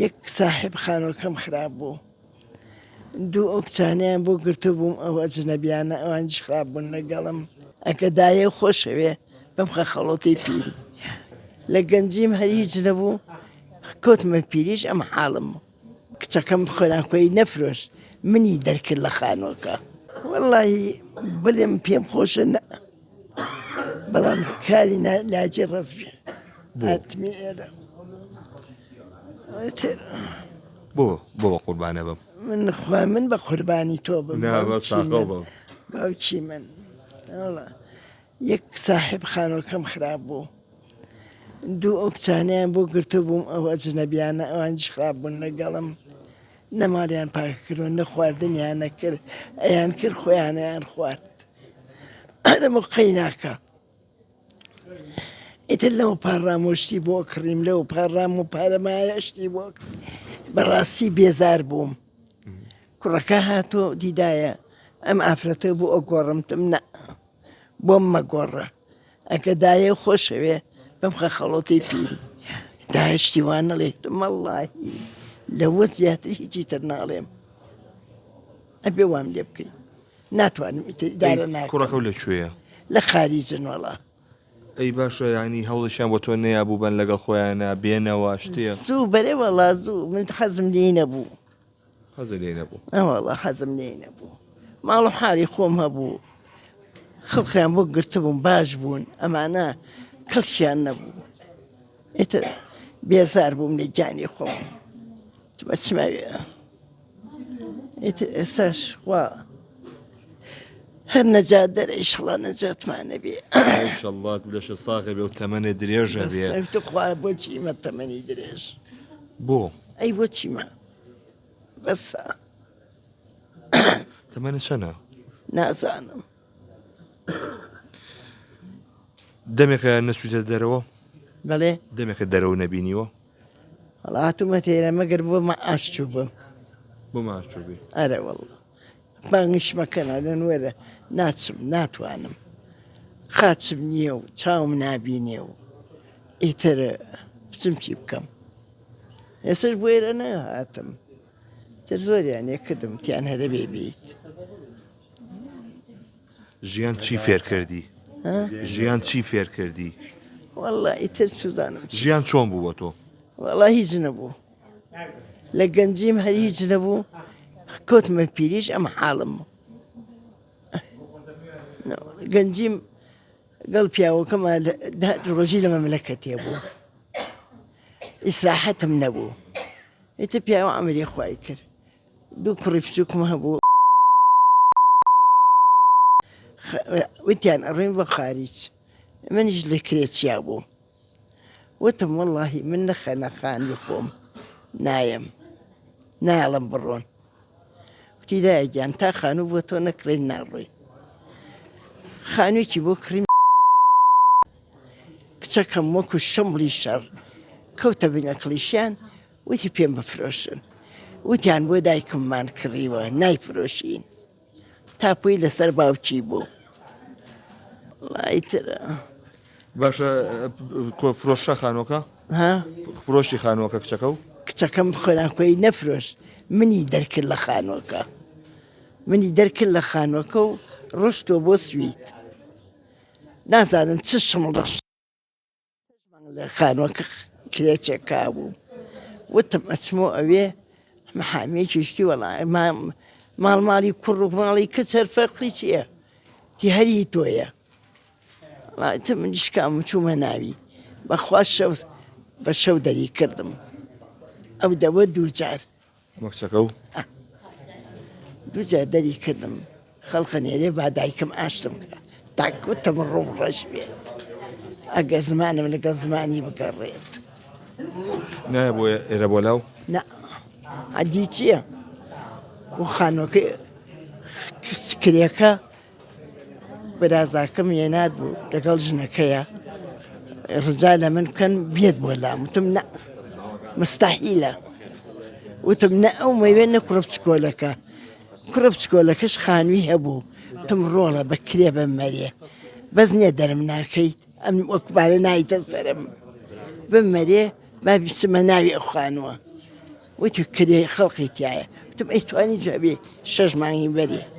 یەک ساحێب خانوەکەم خراپ بوو دوو ئەو کچانەیان بۆ گرتبووم ئەو ئەجنەبیانە ئەوانیش خراپ بوون لەگەڵم. ئەگە دایە خۆشەوێ بمخە خەڵۆتی پیری لە گەنجیم هەر هیچ نەبوو کەوتمە پیریش ئەم حاڵم بوو. کچەکەم خۆراکۆی نەفرۆشت منی دەرکرد لە خانووەکە. وەڵڵاهی بڵێم پێم خۆشە نە بەڵام کاری لاجی ڕەز بێ هاتمی ئێرە بۆ بۆ بە قوربانە بم من خوا من بە قوربانی تۆ بم باوکی من یەک ساحێب خانوەکەم خراپ بوو دوو ئەو کچانەیان بۆ گرتبووم ئەو ئەجنەبیانە ئەوانیش خراپ بوون لەگەڵم نە ماڵیان پاک کرد و نە خواردنیان نەکرد ئەیان کرد خۆیانیان خوارد ئەدەم و قەیناکە ئیتر لەو پاڕام و شتی بۆ کڕیم لەو پاڕام و پارەمایە شتی بۆ بەڕاستی بێزار بووم کوڕەکە هاتۆ دیدایە ئەم ئافرەتە بۆ ئەگۆڕم تم نە بۆم مەگۆڕە ئەگە دایە خۆشەوێ بمخە خەڵۆتی پیری دایە شتی وا نەڵێ مەڵڵاهی لەوە زیاتر هیچی تر ناڵێم ئەبێ وام لێ بکەی ناتوانم ئیتر ئیدارە ناکەم. کوڕەکەو لە کوێیە؟ لە خاریجن وەڵا. ئەی باشە یانی هەوڵیشیان بۆ تۆ نەیابوو بن لەگەڵ خۆیانا بێنەوە شتێ؟ زوو بەرێ وەڵا زوو من حەزم لێی نەبوو. حەزت لێی نەبوو؟ ئەوەڵا حەزم لێی نەبوو ماڵ و حاڵی خۆم هەبوو خەڵکیان بۆ گرتبووم باش بوون ئەمانە کەڵکیان نەبوو ئیتر بێزار بووم لە گیانی خۆم بەچمەوێ ئیتر ئێستاش خوا هەر نەجات دەرە ئیشەڵا نەجاتمان نەبێ ئیشەڵا لەشە ساغە بێ و تەمەنێ درێژە بێ خوا بۆ چیمە تەمەنی درێژ بۆ ئەی بۆ چیمە بەسە. تەمەنت چەنە؟ نازانم. دەمێکە نەچوویتە دەرەوە؟ بەڵێ. دەمێکە دەرەوە نەبینیوە؟ وەڵا هاتوومەتە ئێرە مەگەر بۆ مەعاش چووبم. بۆ مەعاش چووبی؟ ئەرێ وەڵا. بانگیش مەکەن ئەڵێن وەرە ناچم ناتوانم. قاچم نییە و چاوم نابینێ و ئیتر بچم چی بکەم. ئێستاش بۆ ئێرە نەهاتم تر زۆریان لێ کردم تیان هەرە بێ بیت. ژیان چی فێر کردی؟ ژیان چی فێر کردی؟ والله ئیتر چزانم ژیان چۆن بوو بۆ تۆ؟ وەڵا هیچ نەبوو لە گەنجیم هەر هیچ نەبوو کەوتمە پیریش ئەم حاڵم بوو گەنجیم گەڵ پیاوەکەما ڕۆژی لە مەملەکەتێ بوو ئیسراحەتم نەبوو ئیتر پیاوە عەمری خوای کرد دوو کوڕی بچووکم هەبوو وتیان ئەڕۆین بۆ خاریج منیش لە کرێچیا بووم وتم وەڵاهی من نەخەنە خانی خۆم نایەم نایەڵم بڕۆن وتی دایە گیان تا خانوو بۆ تۆ نەکڕین ناڕۆین خانوویەکی بۆ کڕیم کچەکەم وەکو شەمڵی شەڕ کەوتە بنەکڵیشیان وتی پێم بفرۆشن وتیان بۆ دایکممان کڕیوە نایفرۆشین تاپۆی لەسەر باوکی بوو ئیتر باشە فرۆشە خانوەکە فرۆشی خانوەکە کچەکە و کچەکەم خۆراکۆی نەفرۆشت منی دەرکرد لە خانوەکە منی دەرکرد لە خانوەکە و ڕۆشتەوە بۆ سوید نازانم چ شمڵ لە خانوەکە کرێچێکا بوو وتم ئەچمۆ ئەوێ محامیەکی شتی وەڵا ماڵ ماڵی کوڕ و ماڵی کچ هەر فەرقی چییە تی هەری تۆیە وتم من شکام چوومە ناوی بەخوا شەو بە شەو دەری کردم ئەو دەوە دووجار مەکسەکە و دووجار دەری کردم خەڵقە نێرێ با دایکم ئاشتم کە تاکوتم ڕووم ڕەش بێت ئەگە زمانم لەگەڵ زمانی بگەڕێت نایە بۆ ئێرە بۆ لاو نا ئەدی چییە بۆ خانوەکەی کرێکە برازاکەم ێنار بوو لەگەڵ ژنەکەیە ڕجا لە من بکەن بێت بۆ لام وتم نە مستحیلە وتم نە ئەو مەوێ نە کوڕە بچکۆلەکە کوڕە بچکۆلەکەش خانووی هەبوو تم ڕۆڵە بە کرێ بە مەرێ بەس نییە دەرم ناکەیت ئەم وەکبارە نایتە سەرم بمەرێ با بچمە ناوی ئەو خانووە. وتی کرێ خەڵقی تایە. وتم ئەی توانی جوابێ شەش مانگی بەرێ.